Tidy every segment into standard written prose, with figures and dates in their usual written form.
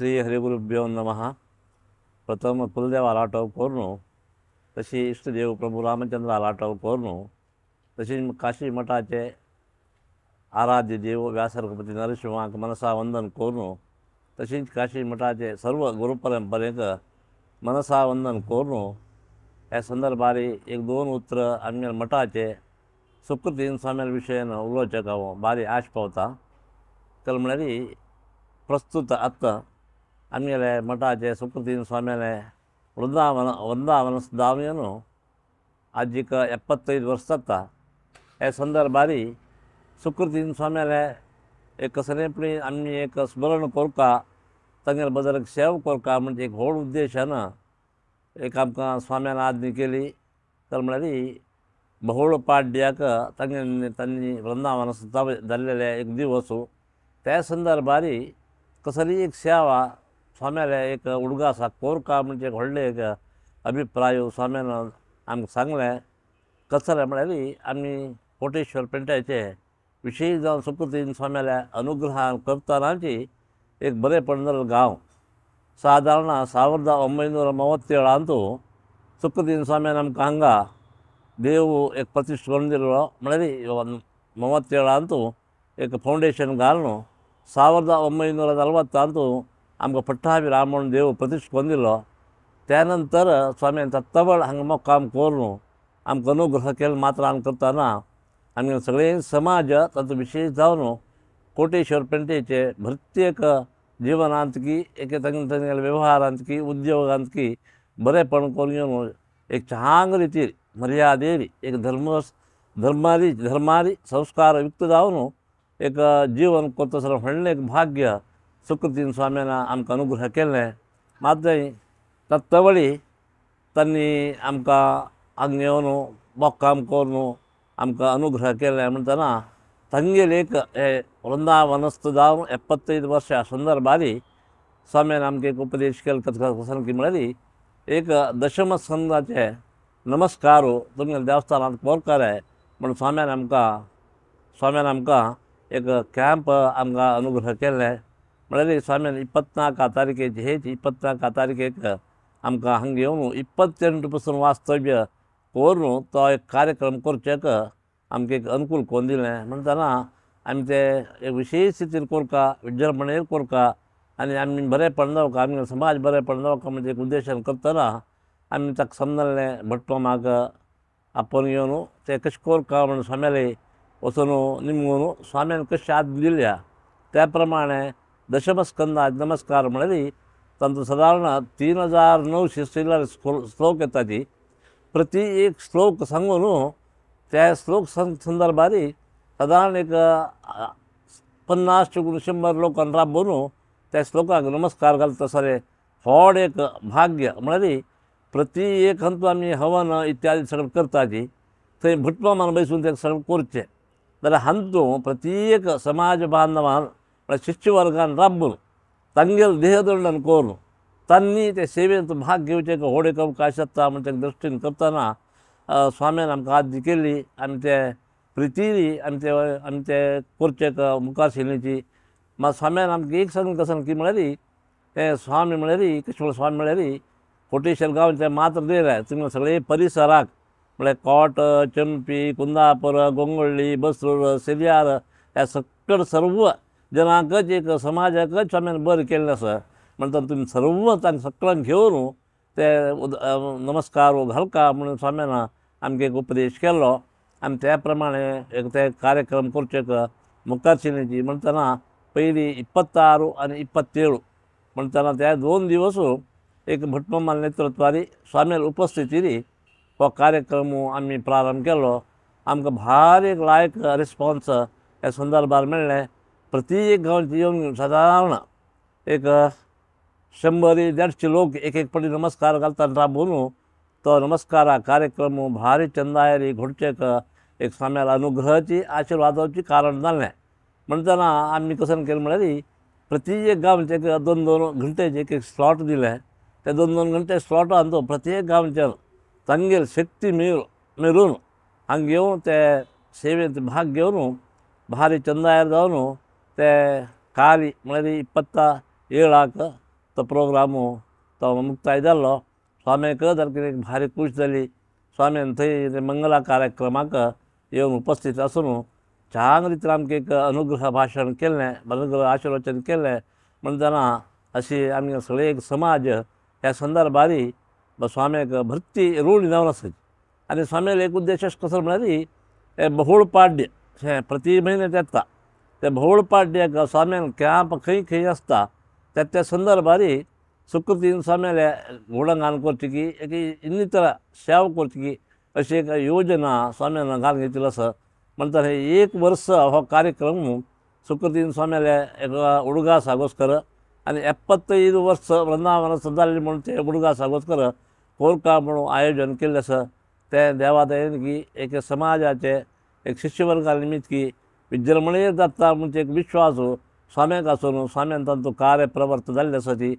श्री हरिगुरुभ्यो नमः। प्रथम कुलदेव आलाटव कोरून तशी इष्टदेव प्रभू रामचंद्र आलाटव कोरून तशी काशी मठाचे आराध्य देव व्यासरघुपती नरसिंहाक मनसा वंदन कोरून तशीच काशी मठाचे सर्व गुरुपरंपरेक मनसा वंदन कोरून ह्या संदर्भार एक दोन उतर आमगे मठाचे सुकृतीन स्वाम्या विशयान उलोवचें हांव बारी आश पावता। तर म्हळ्यार प्रस्तुत आतां आमगेले मठाचे सुकृतीन स्वाम्याले वृंदावन धावन आजीक 75 वर्स जाता। ह्या संदर्भार सुकृतीन स्वाम्याले एक कसलेपणी आमी एक स्मरण करता तांगेले बदल सेवा करता म्हणजे एक व्हड उद्देशान एक आमकां स्वाम्यान आज्ञा केली। तर म्हळ्यार बहोळ पाड्याक तांगे तांणी वृंदावन जाल्लेले एक दिवस त्या संदर्भार कसली एक सेवा स्वाम्याले एक उडगासा कोरका म्हणजे एक व्हडलें एक अभिप्राय स्वाम्यान आमकां सांगलें। कसलें म्हळ्यार आमी कोटेश्वर पेंट्याचे विशेष जावन सुकृतीन स्वाम्याल्या अनुग्रहान करतनाची एक बरेपण जाल्लो गांव सादारण 1937 सुकृतीन स्वाम्यान आमकां हांगा देव एक प्रतिश्ठा करून दिलो। म्हळ्यार 37 एक फावंडेशन घालून 1940 आमकां पट्टाभी रामण देव प्रतिश्ठा करून दिलो। त्या नंतर स्वाम्यान तत्तवळ हांगा मुक्काम करून आमकां अनुग्रह केलो मात्रान करतना आमगे सगळे समाज तातूंत विशेष जावन कोटेश्वर पेंटेचे प्रत्येक जिवनांत की एक तांगेल्या वेव्हारांत की उद्योगांत की बरेपण करून घेवन एक चांग रितीर मर्यादेर एक धर्मारी धर्मारी संस्कार युक्त जावन एक जीवन करतसर व्हडलें एक भाग्य सुकृतीन स्वाम्यान आमकां अनुग्रह केल्लें। मात तत्तवळी तांणी आमकां हांगा येवन मुक्काम करून आमकां अनुग्रह केलें म्हणटना तांगेले एक हे वृंदावनस्थ जावन 75 वर्सां संदर्भार स्वाम्यान आमकां एक उपदेश केलो। कसो की म्हळ्यार एक दशम स्कंदाचे नमस्कार तुमगेल्या देवस्थानांत कोरकारे म्हण स्वाम्यान आमकां एक कॅम्प आमकां अनुग्रह केल्लें। म्हळ्यार स्वाम्यान 24 तारखेची हेच 24 तारखेक आमकां हांगा येवन 28 पसून वास्तव्य करून तो एक कार्यक्रम करचेक आमकां एक अनुकूल करून दिलें। म्हणटना आमी ते एक विशेष रितीन करता विजृंभणेर करता आनी आमी बरेपण जावका आमगे समाज बरेपण जावका म्हणजे एक उद्देशान करतना आमी ताका समजलें भटमामाक आपोवन घेवन ते कशें करता म्हण स्वाम्याले वचून निमगून स्वाम्यान कशी आज्ञा दिल्या त्या प्रमाणे दशमस्कंदाक नमस्कार म्हळ्यार तांचो सादारण 3900 चिल्लर श्लोक येता ती प्रति एक श्लोक सांगून त्या श्लोक संदर्भार सादारण एक 50 ते 100 लोकांक राबोवन त्या श्लोकाक नमस्कार घालता सरे व्हड एक भाग्य म्हळ्यार प्रति एक हंतू आमी हवन इत्यादी सगळें करताची थंय भटमामान बसून तें सगळें करचें जाल्यार हांतू प्रत्येक समाज बांधवान म्हळ्यार शिष्यवर्गान राबून तांगेलो देहदंडन करून तांणी ते सेवेंत भाग घेवचें एक व्हड एक अवकाश जाता म्हणजे दृश्टीन करतना स्वाम्यान आमकां आज्ञा केली। आमी ते प्रितीरी आमी ते करचें मुखार शिरलेची। मात स्वाम्यान आमकां एक सांगून कसं की म्हळ्यार ते स्वामी म्हळ्यार कशें स्वामी म्हळ्यार कोटेश्वर गांवचे मात्र दिलें तुमी सगळे परिसराक म्हळ्यार कोट चंपी कुंदापूर गोंगोळ्ळी बसरूर सिरियार ह्या सगळे सर्व जनांकच एक समाजाकच स्वाम्यान बरें केल्लें आसा। म्हणटा तुमी सर्व तांकां सगळ्यांक घेवन ते नमस्कार घालका म्हणून स्वाम्यान आमकां एक उपदेश केल्लो। आनी त्या प्रमाणे एक ते कार्यक्रम करचेक मुखार शिरलेची म्हणटना पयलीं 26 आनी 27 म्हणटना त्या 2 दिवस एक भटमामा नेतृत्वारी स्वाम्याल उपस्थितीर हो कार्यक्रम आमी प्रारंभ केलो। आमकां भारी एक लायक रिस्पोन्स ह्या संदर्भार मेळ्ळें। प्रत्येक गांवचे येवन सादारण एक 100 150 लोक एक एक पटी नमस्कार घालता राबोवन तो नमस्कारा कार्यक्रम भारी चंदायरी घडचेक एक स्वाम्याल अनुग्रहाची आशिर्वादाची कारण जालें। म्हणटना आमी कसं केलें म्हळ्यार प्रत्येक गांवचे एक 2-2 घंटेचे एक एक स्लॉट दिले। ते 2-2 घंटे स्लॉटान तो प्रत्येक गांवच्या तांगेल शक्ती मेळून हांगा येवन ते सेवेंत भाग घेवन भारी चंदायर जावन ते काली म्हळ्यार 27 तो प्रोग्राम तो मुक्ताय जाल्लो. स्वाम्याक सारकी भारी खूश जाली. स्वाम्यान थंय मंगला कार्यक्रमाक येवन उपस्थित आसून छान रितीन आमकां एक अनुग्रह भाशण केल्लें, अनुग्रह आशिर्वचन केल्लें. म्हणटना अशी आमगे सगळे एक समाज ह्या संदर्भार स्वाम्याक भरती रूढ जावन आसा. आनी स्वाम्यालो एक उद्देश अशें कसो म्हळ्यार बहुळ पाड्य हें प्रति म्हयन्याक येता ते बहुळ पाड्याक स्वाम्यान कॅम्प खंय खंय आसता त्या त्या संदर्भार सुकृतीन स्वाम्याले गुणगान करची की एक इन्नितर सेवा करची की अशी एक योजना स्वाम्यान घालून घेतिल्लो आसा. म्हणटा एक वर्स हो कार्यक्रम सुकृतीन स्वाम्याले एक उडगासागोस्कर आनी 75 वर्स वृंदावन जाल्लें म्हूण ते उडगासागोस्कर कोरका म्हणून आयोजन केल्लें आसा. तें देवादयेन की एक समाजाचे एक शिष्यवर्गा निमित्त की विजृंभणेर जाता म्हणजे एक विश्वास स्वाम्याक आसून स्वाम्यान तांचो कार्य प्रवर्त जाल्लें आसा ती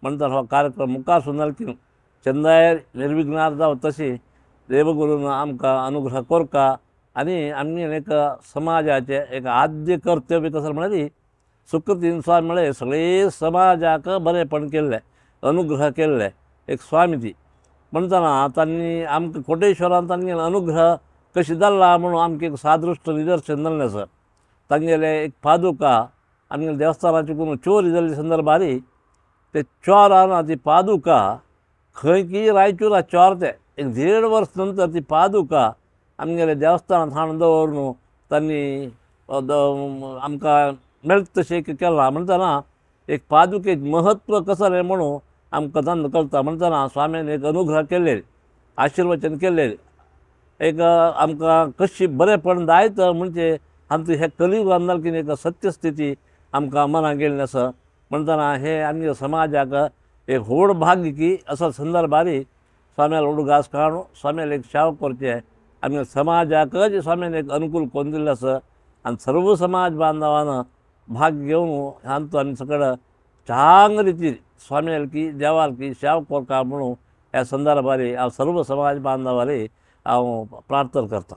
म्हणटा हो कार्यक्रम मुखार सुद्दां की चंदायर निर्विघ्नार जावं तशी देवगुरून आमकां अनुग्रह कोरका आनी आमगे एक समाजाचें एक आद्य कर्तव्य कसो म्हळ्यार सुकृतीन स्वामी म्हळ्यार सगळे समाजाक बरेंपण केल्लें, अनुग्रह केल्लें एक स्वामी ती. म्हणटना तांणी आमकां कोटेश्वरान तांगे अनुग्रह कशी जाल्ला म्हणून आमकां एक सादृश्ट निदर्शन जाल्लें आसा. तांगेले एक पादुका आमगे देवस्थानाची कोण चोरी जाल्ले संदर्भार ते चोरान ती पादुका खंय की रायचूरा चोर ते एक 1.5 वर्स नंतर ती पादुका आमगेले देवस्थानांत हाडून दवरून तांणी आमकां मेळटा तशें केलां. म्हणटना एक पादुकेक महत्व कसलें म्हणून आमकां तांकां कळटा. म्हणटना स्वाम्यान एक अनुग्रह केल्ले, आशिर्वचन केल्ले एक आमकां कशी बरेंपण जायत म्हणजे आमचें हे कलियुगान कितें एक सत्यस्थिती आमकां मनाक गेल्ली आसा. म्हणटना हे आमगे समाजाक एक व्हड भाग्य की असो संदर्भार स्वाम्याल उडगास काडून स्वाम्याल एक सेवा करचें आमगे समाजाक स्वाम्यान एक अनुकूल करून दिल्लें आसा. आनी सर्व समाज बांधवान भाग घेवन हांचो आमी सगळें चांग रितीन स्वाम्याल की देवाल की सेवा करता म्हणून ह्या संदर्भार हांव सर्व समाज बांधवाले हांव प्रार्थना करता.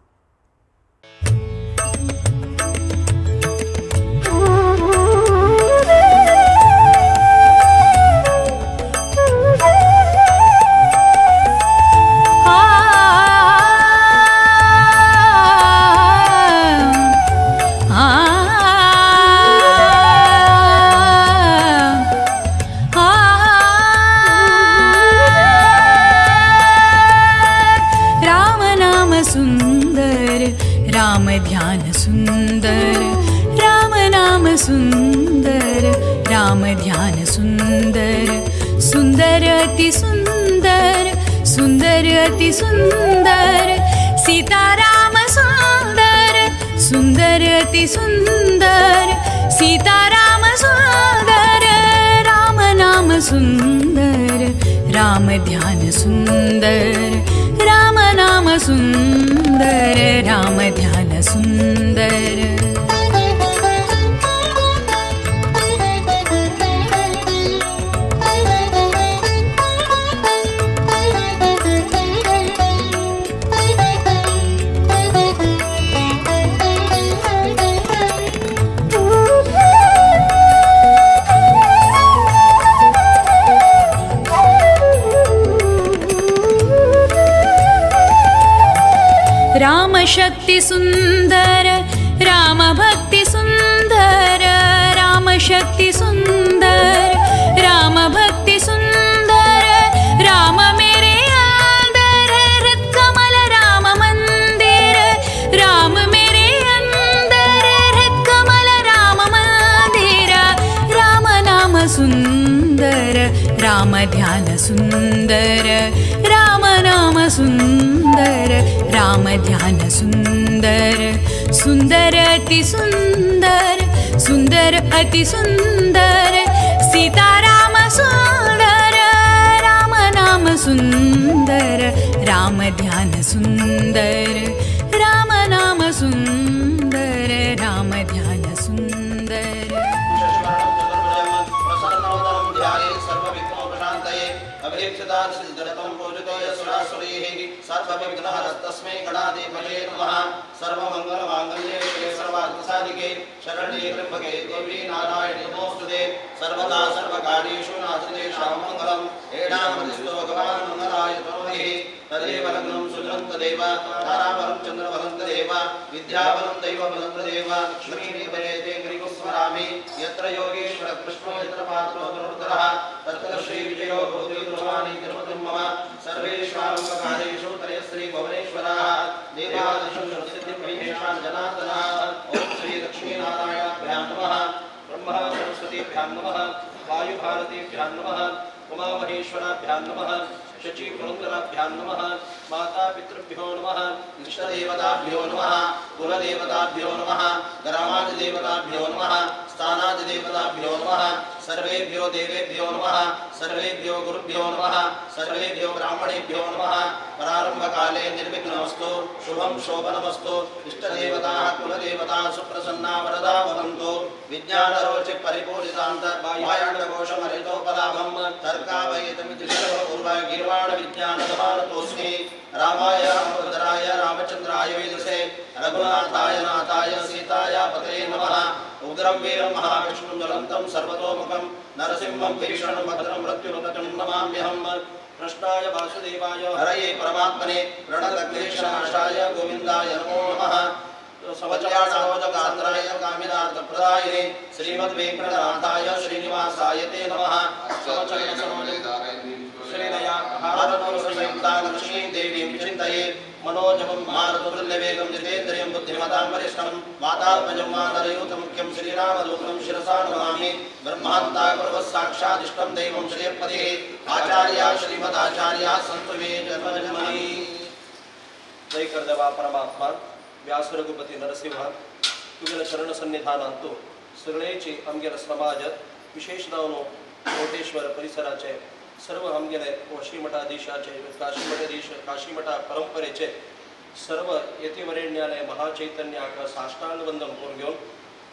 राम ध्यान सुंदर, राम नाम सुंदर, राम ध्यान सुंदर, सुंदर अति सुंदर, सुंदर अति सुंदर, सीता राम सुंदर, सुंदर अति सुंदर, सीता राम सुंदर, राम नाम सुंदर, राम ध्यान सुंदर, राम नाम सुंदर, राम ध्यान सुंदर। राम शक्ति सुंदर, राम भक्ति सुंदर, राम शक्ति सुंदर, राम भक्ति सुंदर, राम मेरे अंदर हृद कमल राम मंदिर, राम मेरे अंदर हृद कमल राम मंदिर, राम नाम सुंदर, राम ध्यान सुंदर, राम नाम सुंदर, राम ध्यान सुंदर, सुंदर अति सुंदर, सुंदर अति सुंदर, सीता राम सुंदर, राम नाम सुंदर, राम ध्यान सुंदर, राम नाम सुंदर, राम ध्यान सुंदर। यदीक्षितार्सिद्धरतं पूजितो यस्सुरासुरैः सर्वविघ्नहरस्तस्मै गणाधिपतये नमः। सर्वमङ्गलमाङ्गल्ये शिवे सर्वार्थसाधिके शरण्ये त्र्यम्बके देवी नारायणि नमोऽस्तुते। सर्वदा सर्वकार्येषु नाथतेषां मङ्गलम् एणामतिस्तो भगवान् मङ्गलाय तनोहिः। तदेव लग्नं सुजनं तदेव ताराबलं चन्द्रबलं तदेव विद्याबलं दैवबलं तदेव लक्ष्मीपते गिरिकुस्मरामि। यत्र योगेश्वर कृष्णो यत्र पात्रो धनुर्धरः तत्र श्रीविजयो भवति भवानी तिरुपतिं मम। सर्वेष्वारम्भकार्येषु त्रयश्री भुवनेश्वराः देवादिषु सिद्धिमहेशान् जनार्दनः। ॐ श्री लक्ष्मीनारायणाभ्यां नमः। ब्रह्मा सरस्वतीभ्यां नमः। वायुभारतीभ्यां नमः। उमामहेश्वराभ्यां नमः। शचीपुरन्दराभ्यां नमः। मातापितृभ्यो नमः। इष्टदेवताभ्यो नमः। कुलदेवताभ्यो नमः। ग्रामादिदेवताभ्यो नमः। स्थानादिदेवताभ्यो नमः। सर्वेभ्यो देवेभ्यो नमः। सर्वेभ्यो गुरुभ्यो नमः। सर्वेभ्यो ब्राह्मणेभ्यो नमः। प्रारंभकाले निर्विघ्नमस्तु। शुभं शोभनमस्तु। इष्टदेवताः कुलदेवताः सुप्रसन्ना वरदा भवन्तु। विज्ञानरोचि परिपूरितान्तर्बाह्याण्डकोशमरितोपलाभं तर्कावयितमिति पूर्वगीर्वाणविज्ञानसमानतोऽस्मि। रामाय रामभद्राय रामचन्द्राय वेदसे रघुनाथाय नाथाय सीताय पतये नमः। उग्रं वीरं महाविष्णुं ज्वलन्तं सर्वतोमुखं नरसिंहं भीषणं भद्रं मृत्युमुखं नमाम्यहम्। कृष्णाय वासुदेवाय हरये परमात्मने प्रणतक्लेशनाशाय गोविन्दाय नमो नमः। सवचारोजगात्राय कामिनार्थप्रदायिने श्रीमद्वेङ्कटनाथाय श्रीनिवासाय ते नमः। श्रीनया भारतसंयुक्ता लक्ष्मीं देवीं चिन्तये। मनोजवं मारुतुल्यवेगं जितेन्द्रियं बुद्धिमतां वरिष्ठं वातात्मजं वानरयूथमुख्यं श्रीरामदूतं शिरसा नमामि। ब्रह्मान्ता गुरवः साक्षादिष्टं दैवं श्रियपतिः आचार्या श्रीमदाचार्या सन्तु मे जन्मजन्मनि। जय करदेवा परमात्मा व्यास रघुपती नरसिंह तुगेले शरण सन्निधानांतु सगळेची आमगेले समाज विशेष जावन कोटेश्वर परिसराचे सर्व आमगेले काशीमठाधीशाचे काशीमठाधीश काशीमठा परंपरेचे सर्व यतिवरेण्याले महाचैतन्याक साष्टांग वंदन करून घेवन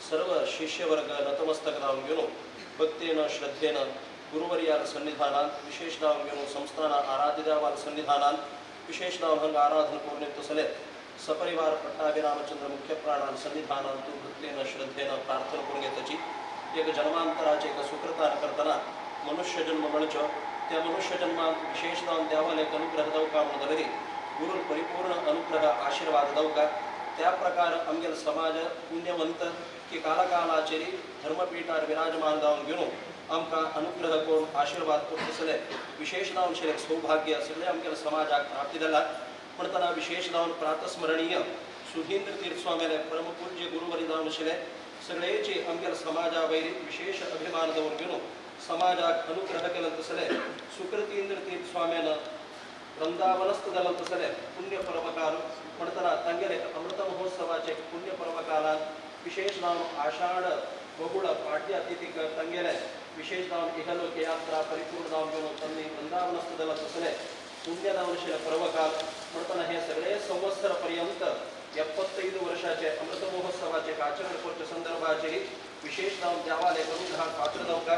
सर्व शिष्यवर्ग नतमस्तक जावन घेवन भक्तेन श्रद्धेन गुरुवर्याल सन्निधानांत विशेष जावन घेवन संस्थान आराध्यदेवाल सन्निधानांत विशेष जावन हांगा आराधन करून तसले सपरिवार पट्टाभिरामचंद्र मुख्य प्राणान सन्निधानांतु भक्तेन श्रद्धेन प्रार्थना करून घेताची एक जन्मांतराचे एक सुकृतान करतना मनुष्य जन्म मेळचो त्या मनुष्य जन्मांत विशेष जावन देवाले एक अनुग्रह दवका म्हणून जाल्यार गुरुर परिपूर्ण अनुग्रह आशीर्वाद दवका त्या प्रकार आमगेलो समाज पुण्यवंत की कालकालाचेर धर्मपीठार विराजमान जावन घेवन आमकां अनुग्रह करून आशीर्वाद करतसले विशेष जावन एक सौभाग्य सगळे आमगेल्या समाजाक प्राप्ती जाला। म्हणटना विशेष जावन प्रातस्मरणीय सुधींद्र तीर्थ स्वामीले परमपूज्य गुरुवरी जावन आशिल्ले सगळेची आमगेल्या समाजा वयर विशेष अभिमान दवरून घेवन समाजाक अनुग्रह केलो तसले सुकृतींद्र तीर्थ स्वाम्यान वृंदावनस्थ जालो तसले पुण्य पर्वकाल म्हणटना तांगेले अमृत महोत्सवाचे पुण्य पर्वकालान विशेष जावन आषाढ बहुळ पाट्य अतिथीक तांगेले विशेष जावन इहलोक यात्रा परिपूर्ण जावन घेवन तांणी वृंदावनस्थ जालो तसले पुण्य जावन आशिल्ले पर्वकाल म्हणटना हे सगळे संवत्सर पर्यंत 75 वर्षाचे अमृत महोत्सवाचे आचरण करच्या संदर्भाचेर विशेष जावन देवाले अनुग्रहाक पात्र जावका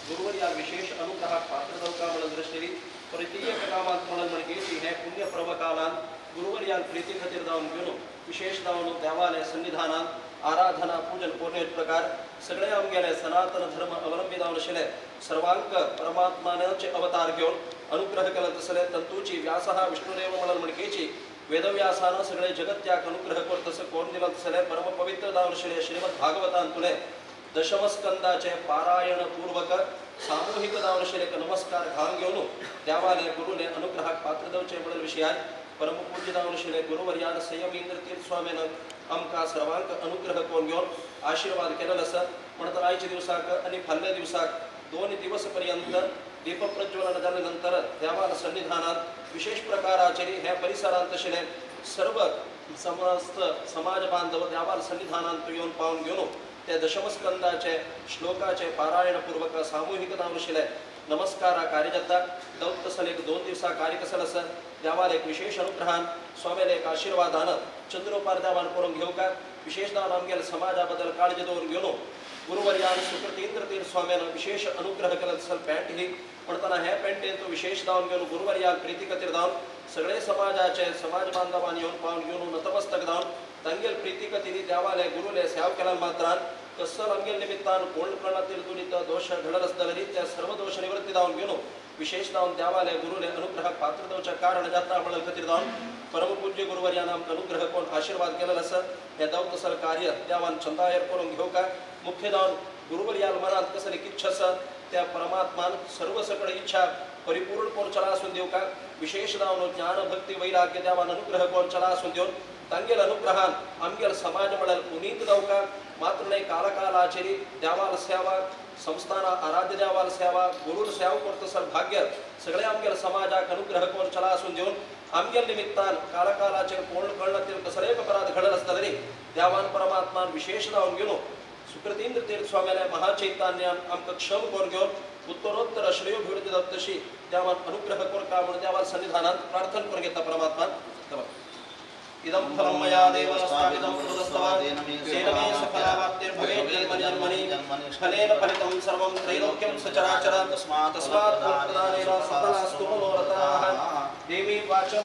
गुरुवर्या विशेष अनुग्रहाक पात्र जावका म्हणून दृश्टीन प्रत्येक कामांत म्हणून म्हणगेची हे पुण्य पर्वकालान गुरुवर्यान प्रिती खातीर जावन घेवन विशेष जावन देवाले सन्निधानान आराधना पूजन करणे प्रकार सगळे आमगेले सनातन धर्म अवलंबी जावन आशिल्ले सर्वांक परमात्माचे अवतार घेवन अनुग्रह केलो तसले तंतूची व्यासः विष्णुरेव म्हणून म्हणकेची वेदव्यासान सगळे जगत्याक अनुग्रह कर तसं कोण दिलो तसले परमपवित्र जावन आशिल्ले श्रीमद भागवतांतुले दशमस्कंदाचे पारायण पूर्वक सामूहिक जावन आशिल्ले एक नमस्कार घालून घेवन देवाले गुरुले अनुग्रहाक पात्र जावचे म्हणून विशयान परमपूज्य जावन आशिल्ले गुरुवर्यान संयमींद्र तीर्थ स्वामीन आमकां सर्वांक अनुग्रह करून घेवन आशीर्वाद केलेलो आसा। म्हणटना आयच्या दिवसाक आनी फाल्यां दिवसाक 2 दिवस पर्यंत दीपप्रज्वलन जाले नंतर देवाल सन्निधानात विशेष प्रकाराचेर ह्या परिसरांत आशिल्ले सर्व समस्त समाज बांधव देवाल सन्निधानांत येवन पावन घेवन त्या दशमस्कंदाचे श्लोकाचे पारायणपूर्वक सामूहिक जावन आशिल्ले नमस्कारा कार्य जाता। दौत एक 2 दिवसा कार्य कसल आसा देवाल एक विशेष अनुग्रहान स्वामीले एक आशीर्वादान चंद्रोपार देवान करून घेवका विशेष जावन आमगेल्या समाजा बद्दल काळजी दवरून घेवन गुरुवर्यान सुकृतींद्र तीर्थ स्वाम्यान विशेष अनुग्रह केला तसल पॅन्ट ही म्हणताना हे पॅन्टेन तो विशेष दावन घेवन गुरुवर्यान प्रिती खातीर दावन सगळे समाजाचे समाज बांधवांनी येवन पावन घेवन नतमस्तक दावन तांगेल प्रिती खातीर देवाले गुरुले सेव केला मात्रान कसल आमगेल निमित्तान कोण करणातील दुरित दोष घडल आसतली त्या सर्व दोष निवृत्ती दावन घेवन विशेष दावन देवाले गुरुले अनुग्रहाक पात्र जावच्या कारण जाता म्हणून खातीर दावन परमपूज्य गुरुवर्यान आमकां अनुग्रह करून आशीर्वाद केलेलो आसा. हे दाव तसल कार्य देवान चंदायर करून घेवका मुख्य दावन गुरुवर्यान मनांत कसली इच्छा आसा त्या परमात्मान सर्व सकळ इच्छा परिपूर्ण करून चला आसून दिवका. विशेष दावन ज्ञान भक्ती वैराग्य देवान अनुग्रह करून चला आसून दिवन तांगेल अनुग्रहान आमगेल समाज म्हळ्यार पुनीत जावका. मात्र न्हय कालकालाचेरी देवाल सेवा संस्थाना आराध्य देवाल सेवा गुरुल सेवा करतसर भाग्य सगळे आमगेल समाजाक अनुग्रह करून चला आसून दिवन आमगेल निमित्तान कालकालाचेर कोण कळणातील कसलेय अपराध घडल आसतले देवान परमात्मान विशेष दावन घेवन सुकृतींद्र तीर्थ स्वाम्याले महाचैतन्यान आमकां क्षम करून घेवन उत्तरोत्तर श्रेयोभिवृद्धी जाता तशी देवान अनुग्रह करता म्हणून देवान सन्निधानात प्रार्थना करून घेता परमात्मान. इदं फलं मया देव स्थापितं कृतस्तवादेन मे सफलावाप्तिर्भवेत् जन्मनि जन्मनि फलेन फलितं सर्वं त्रैलोक्यं सचराचरं तस्मात् तस्मात् फलप्रदानेन सफलास्तु मनोरथाः. देवी वाच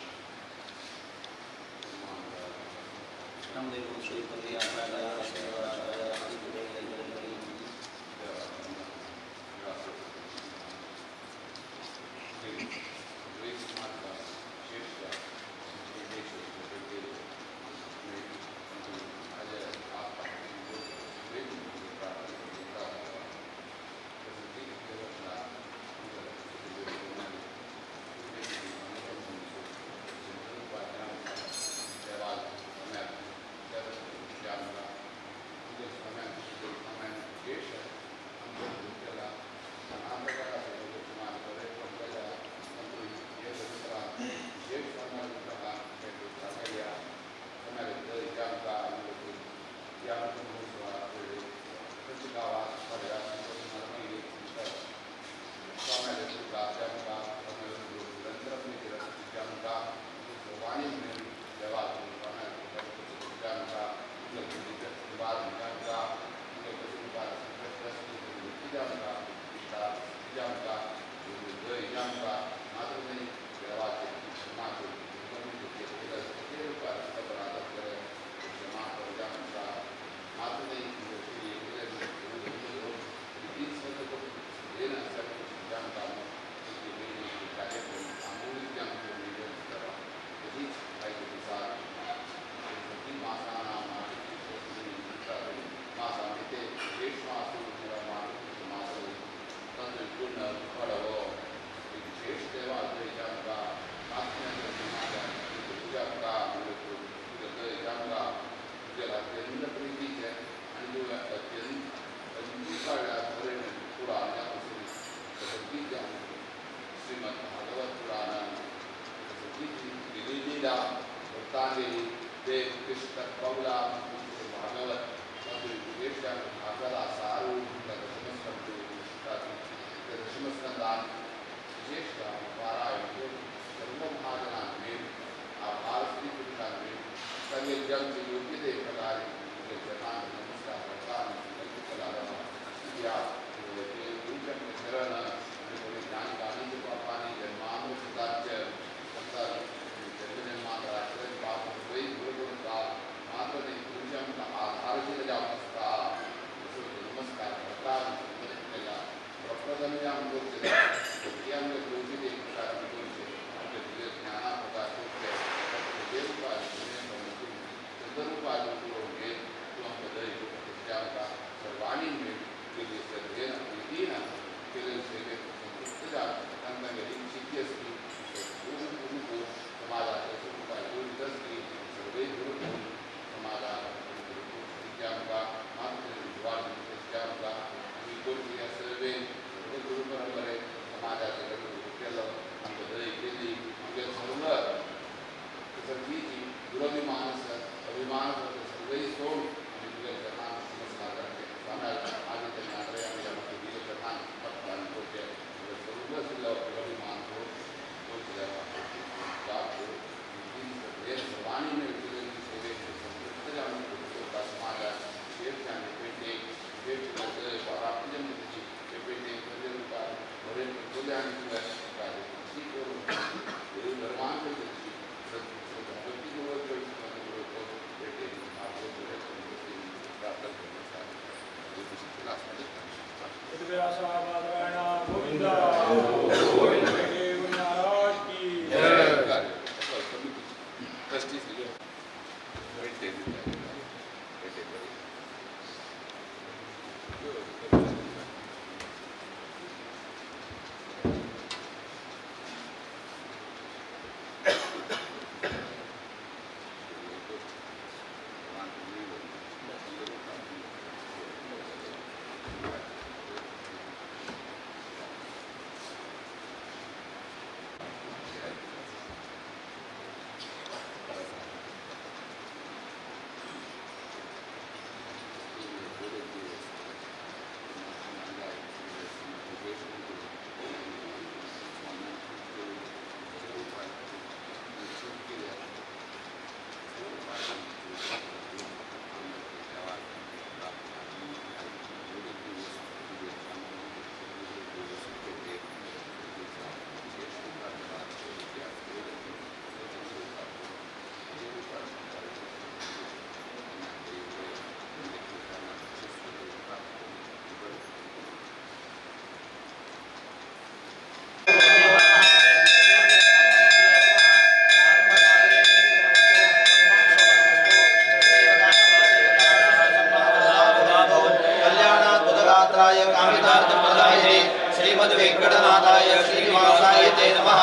वेंकटनाथाय श्रीनिवासाय ते नमः।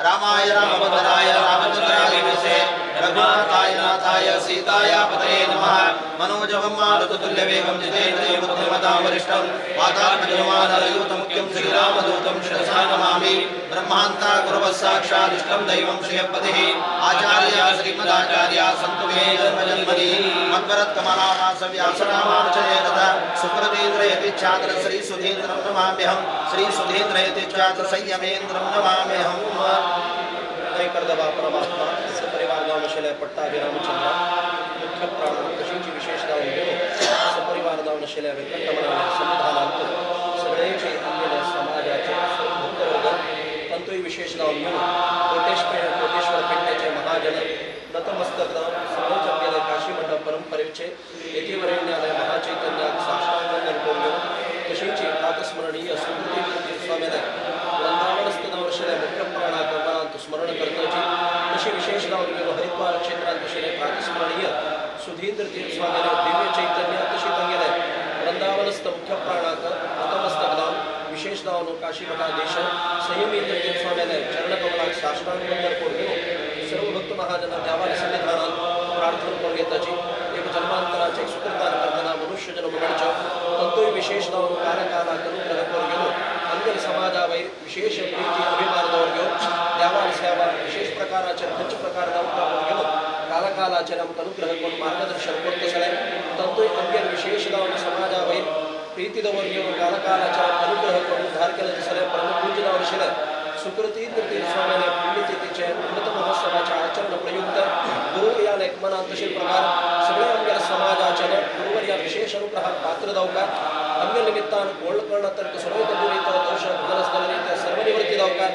रामाय रामभद्राय रामचंद्राय विष्णवे रघुनाथाय नाथाय सीताय पतये नमः। मनोजवं मारुततुल्यवेगं जितेन्द्रियं बुद्धिमतां वरिष्ठं वातात्मजमानरयूतमुख्यं श्रीरामदूतं शिरसा नमामि। ब्रह्मान्ता गुरवः साक्षादिष्टं दैवं श्रियपतिः आचार्य श्रीमदाचार्य सन्तु मे जन्मजन्मनि। मद्वरत्कमलावासव्यासरामानुजयेरथ सुकृतीन्द्रयति छात्र श्री सुधीन्द्रं नमाम्यहं। श्री सुधीन्द्रयति छात्र संयमेन्द्रं नमाम्यहं। करदबा परमात्मा सपरिवार गावनशिले पट्टाभिरामचंद्र मुख्य प्राण तशीची विशेष दाव घेऊन सपरिवार दावनशिले व्यंकटरमणाने सन्निधानांत सगळ्यांचे आमगेले समाजाचे भक्तवर्ग तंतुय विशेष दाव घेऊन कोटेश्वर पेठ्याचे महाजन नतमस्तक सगळेच आमगेले काशी मंडप परंपरेचे येथीवरेण्यालय महाचैतन्याक साष्टांग वंदन करून घेऊन तशीची प्रातस्मरणीय सुकृती स्वामीने वृंदावनस्थ नवशिले मुख्य प्राणाक मनांत स्मरण करताची तशी विशेष नाव घेऊन हरिद्वार क्षेत्रांत तशें प्रातस्मरणीय सुधींद्र तीर्थ स्वामीने दिव्य चैतन्य तशी तंगेले वृंदावनस्थ मुख्य प्राणाक नतमस्तक नाव विशेष नाव काशी मठाधीश संयमींद्र तीर्थ स्वामीने चरणकमलाक साष्टांग वंदन करून घेऊन सर्व भक्त महाजन देवाला सन्निधानात प्रार्थना करून घेताची एक जन्मांतराचे एक सुकृतान करताना मनुष्य जन्म घडचो तंतोय विशेष नाव कालकालाक अनुग्रह करून घेऊन आमगेले समाजावयर विशेष प्रीती अभिमान दवर घेऊन देवाल सेवा विशेष प्रकाराचे खंयचे प्रकार करून घेऊन कालकालाचेर आमकां अनुग्रह करून मार्गदर्शन करतसले तंतोय आमगेले विशेष जावन समाजावयर प्रीती दवर घेऊन कालकालाचेर अनुग्रह करून उद्धार केले दिसले परमपूज्य जावन आशिल्ले सुकृतींद्र तीर्थ स्वामीने पुण्यतिथीचे अमृत महोत्सवाचे आचरण प्रयुक्त गुरुवर्यान एक मनान तशे प्रकार सगळे आमगेले समाजाचे गुरुवर्या विशेष अनुग्रहाक पात्र जावका आमगे निमित्तान गोल्ड करणात सर्व दुरित दोष घडनासतले ते सर्व निवृत्ती जावका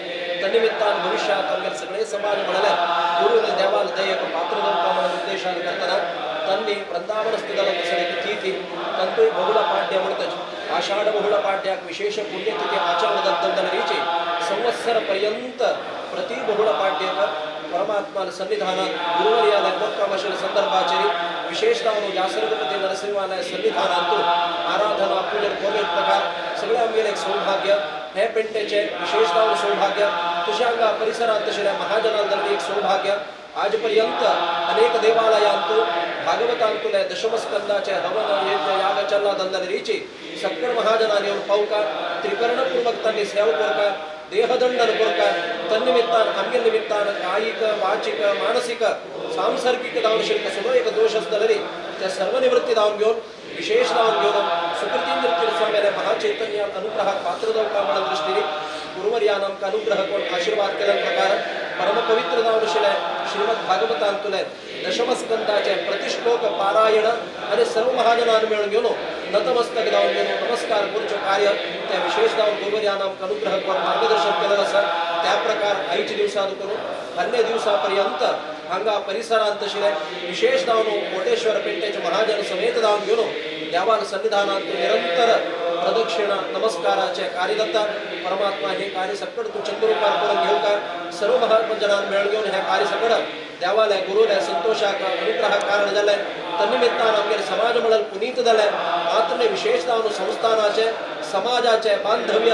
तन्निमित्तान भविष्यात आमगेले सगळे समाज म्हणले गुरुले देवाल दयेक पात्र जावका म्हणून उद्देशान करतना तन्नी वृंदावनस्थ जालो तसले एक तिथी तंतुय बहुळ पाड्य म्हणतच आषाढ बहुळ पाड्याक विशेष पुण्यतिथी आचरण दद्दलरीचे संवत्सर पर्यंत प्रति बहुळ पाड्यक परमात्मा सन्निधानात गुरुवर्याला मोक्कामशील संदर्भाचेर विशेष जावन व्यासरगपती नरसिंहालय सन्निधानांतू आराधना पूजन कोमेत प्रकार सगळे आमगेले एक सौभाग्य हे पेंटेचे विशेष जावन सौभाग्य तशें हांगा परिसरांत तशें महाजनांतली एक सौभाग्य आजपर्यंत अनेक देवालयांतू भागवतांतुले दशमस्कंदाचे हवन यज्ञ याग चल्ला दंदलरीची सक्कड महाजनांनी येवन पावका त्रिकरणपूर्वक तांणी सेवा करका देहदंडन करका तन्निमित्तान आमगे निमित्तान कायिक वाचिक मानसिक सांसर्गिक जावन शिल्क सुद्दां एक दोश आसतले त्या सर्व निवृत्ती जावन घेवन विशेष जावन घेवन सुकृतींद्र तीर्थ स्वामीले महाचैतन्यान अनुग्रहाक पात्र जावका म्हणून दृश्टीन गुरुवर्यान आमकां अनुग्रह करून आशीर्वाद केल्या प्रकार परमपवित्र जावन आशिल्ले श्रीमद भागवतांतुले दशमस्कंदाचे प्रतिश्लोक पारायण आनी सर्व महाजनान मेळून घेवन नतमस्तक जावन घेवन नमस्कार करचें कार्य त्या विशेष जावन गुरुवर्यान आमकां अनुग्रह करून मार्गदर्शन केलें आसा. त्या प्रकार आयच्या दिवसा करून अन्य दिवसा पर्यंत हांगा परिसरांत तशें विशेष जावन कोटेश्वर पेंटेचे महाजन समेत जावन घेवन देवान सन्निधानांत निरंतर प्रदक्षिणा नमस्काराचे कार्य जाता. परमात्मा हे कार्य सकट तूं चंद्रुपार करून घेवकार सर्व महाजनान मेळ घेवन हे कार्य सकट देवाले गुरुले संतोषाक अनुग्रह कारण जालें. तन्निमित्तान आमगेले समाज मंडळ पुनीत जालें. मात्र विशेष जावन संस्थानाचे समाजाचे बांधव्य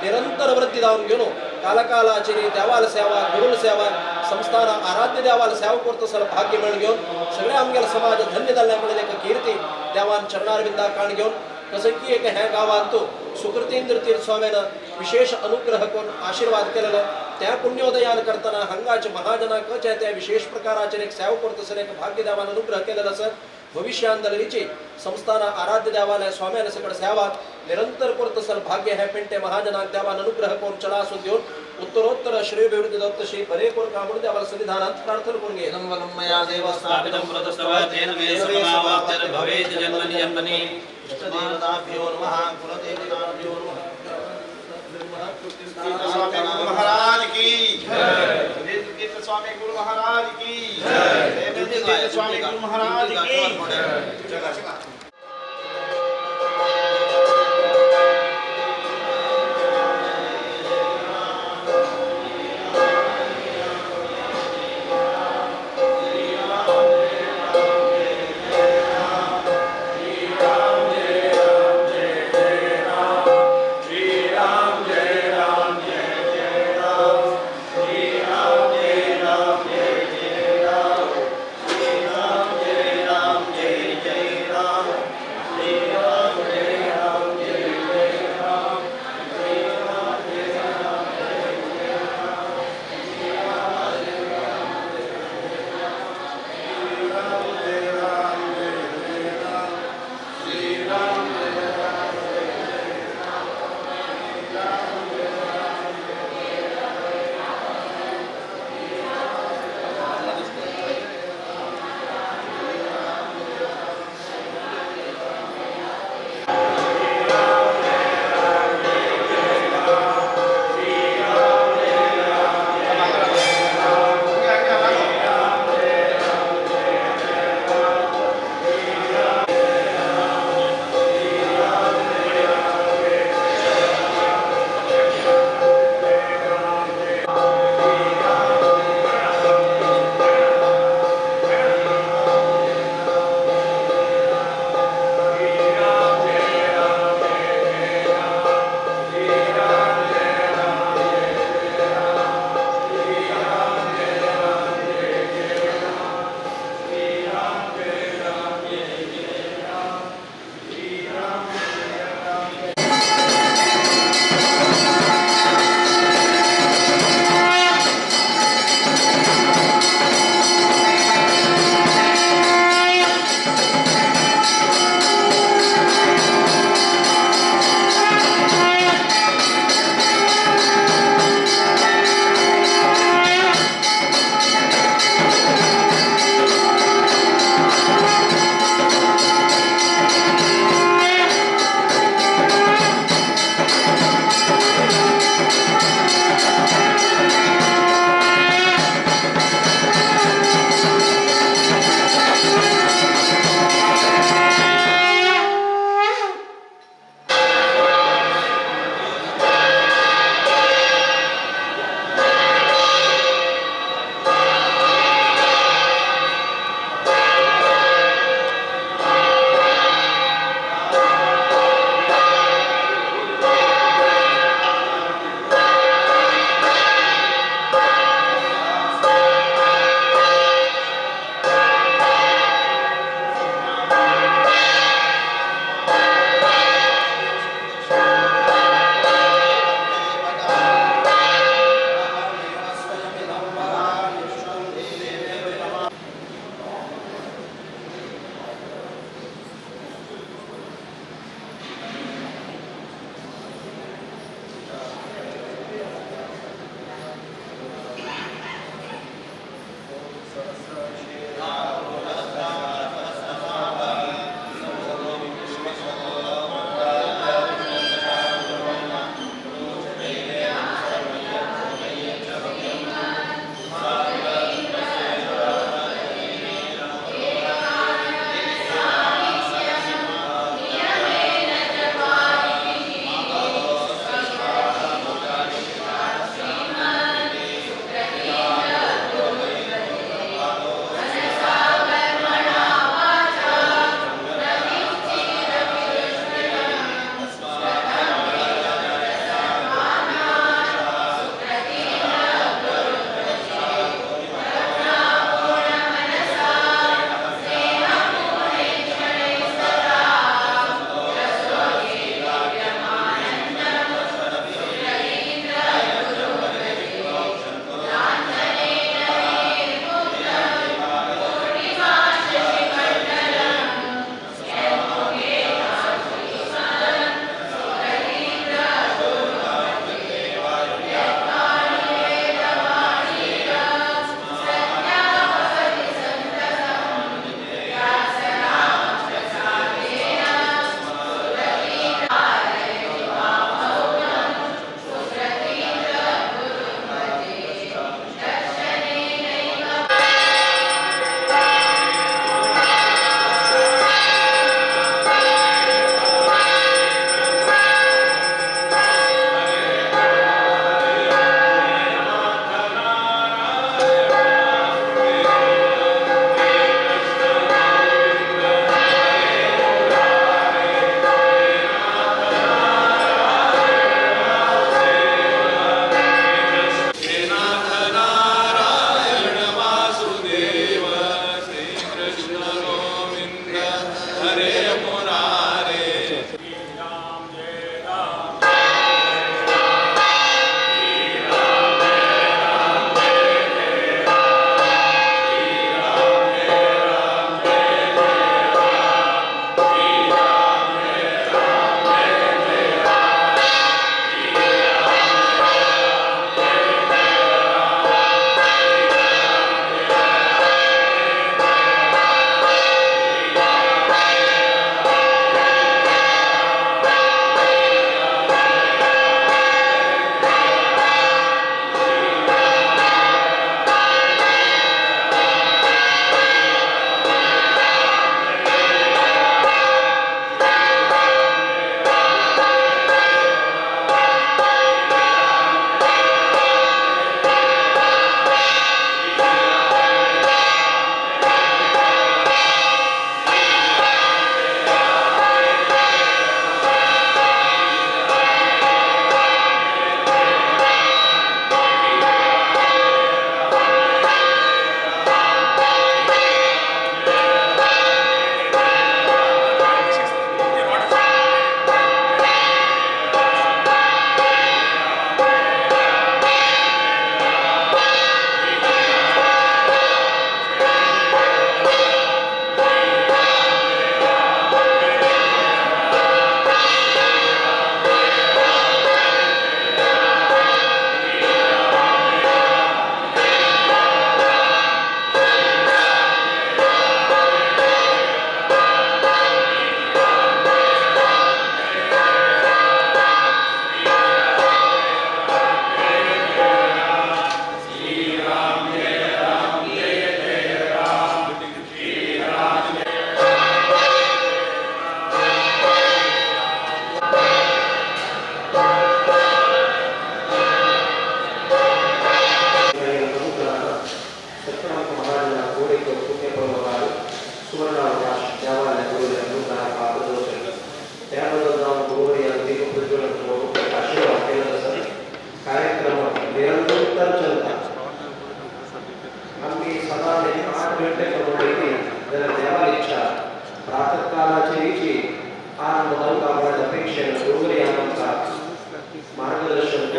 निरंतर वृद्धी जावन घेवन कालकालाची देवाल सेवा गुरुल सेवा संस्थान आराध्य देवाल सेवा करता भाग्य मेळ घेवन सगळे आमगेले समाज धन्य जाल्ले म्हणून एक कीर्ती देवान चरणारविंदा काण घेवन तशें की एक ह्या गांवांत सुकृतींद्र तीर्थ स्वामीन विशेष अनुग्रह करून आशीर्वाद केलेलो त्या पुण्योदयान करतना हांगाचे महाजनाक त्या विशेष प्रकाराचेर एक सेवा करता एक भाग्य देवान अनुग्रह केलेलो आसा. भविष्यान जाल्लीची संस्थान आराध्य देवालय स्वाम्यान सकड सेवा निरंतर करता भाग्य हे पेंटे महाजनाक देवान अनुग्रह करून चला आसून दिवन उत्तरोत्तर श्रेयोभिवृद्धी जावता तशी बरे करून का म्हणून देवाला सन्निधानात प्रार्थना करून घे. मया देवस्थापितं व्रतस्तव तेन मे समावाप्तिर्भवेत् जन्मनि जन्मनि. इष्टदेवताभ्यो नमः, कुलदेवताभ्यो नमः. स्वामी गुरु महाराज की जय, स्वामी गुरु महाराज की जय, स्वामी गुरु महाराज की जय. Jai Ram.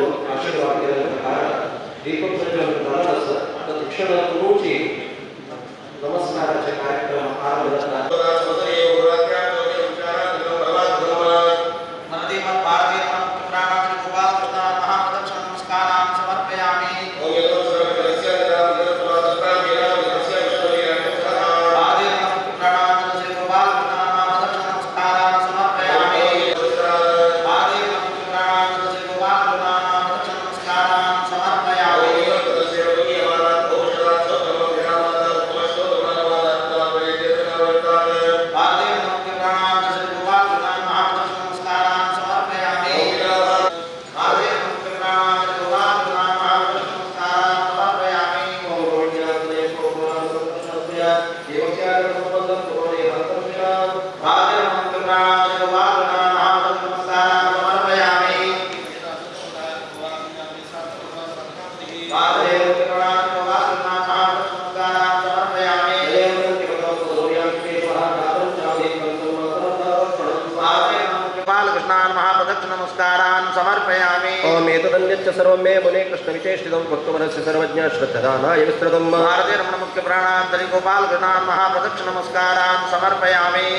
आशीर्वाद केलेल्या प्रकार दीप प्रज्वलन जालो आसा. आतां दक्षिणा गुरुची नमस्काराचे कार्यक्रम आरंभ जाता. सर्वं मे मुने कृष्णविचेष्टितं भक्तवरस्य सर्वज्ञ श्रद्धानाय विस्तृतं. भारते रमण मुख्य प्राणान्तरि गोपाल कृष्णान् महाप्रदक्षिण नमस्कारान् समर्पयामि.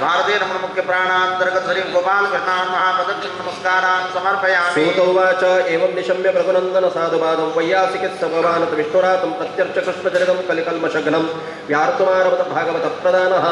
भारते रमण मुख्य प्राणान्तर्गत श्री गोपाल कृष्णान् महाप्रदक्षिण नमस्कारान् समर्पयामि. सूत उवाच एवं निशम्य रघुनन्दन साधुवादं वैयासिकित्स भगवान् विष्णुरातं प्रत्यर्च कृष्णचरितं कलिकल्मषघ्नं व्यार्तुमारभत भागवत प्रदानः.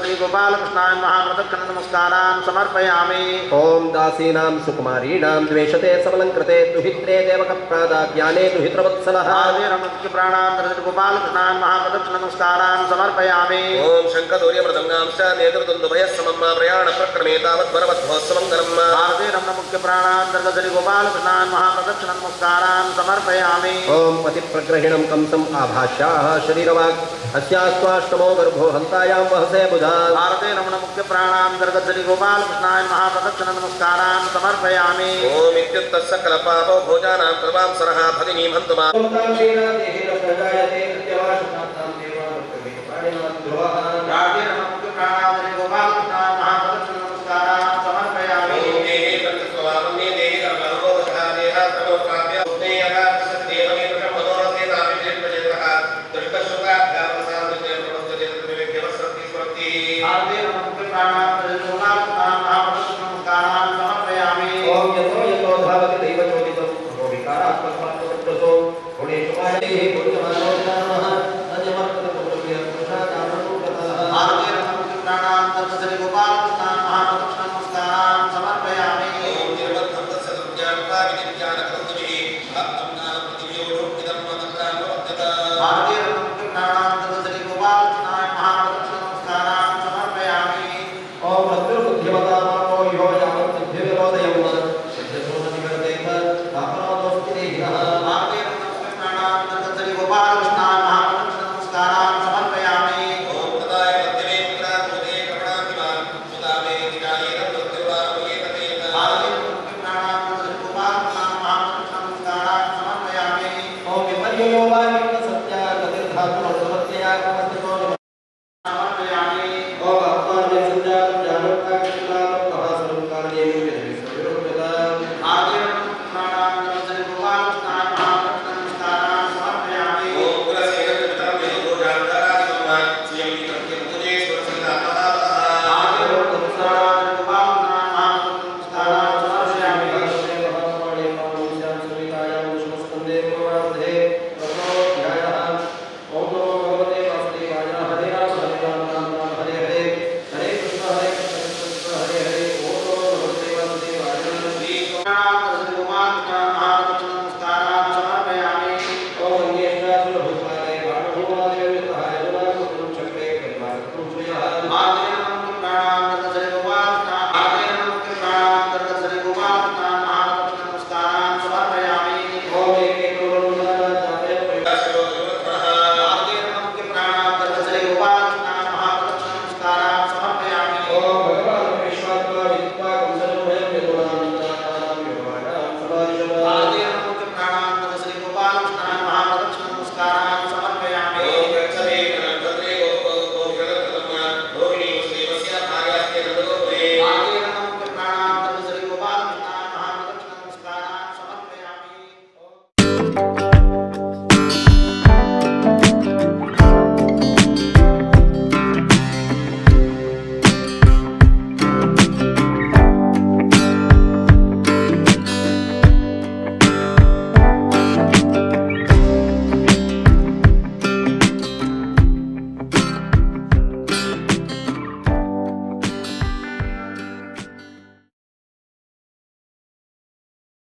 श्री गोपाल कृष्णाय महाप्रदक्षिण नमस्कारान् समर्पयामि. ओम दासीनां सुकुमारीणां द्वेषते सबलंकृते दुहित्रे देवकप्रादा ज्ञाने दुहित्रवत्सलः. मुख्य प्राणान् श्री गोपाल कृष्णाय महाप्रदक्षिण नमस्कारान् समर्पयामि. ओम शंखदौर्यमृदंगांश्च नेतृतुन्दुभयः समं प्रयाण प्रक्रमे तावद्वरवध्वोत्सवं करम्. भारते रमण मुख्य प्राणान् श्री गोपाल कृष्णाय महाप्रदक्षिण नमस्कारान् समर्पयामि. ओम पतिप्रग्रहिणं कंसम् आभाष्याः शरीरवाक् अस्यास्त्वाष्टमो गर्भो हन्तायां वहसे बुधा. भारते रमण मुख्य प्राणान् श्री गोपाल कृष्णाय महाप्रदक्षिण नमस्कारान् समर्पयामि. ओम इत्युक्तः सकलपापो भोजानां कृपां सरः भगिनीं हन्तुमा. समर्पयामि.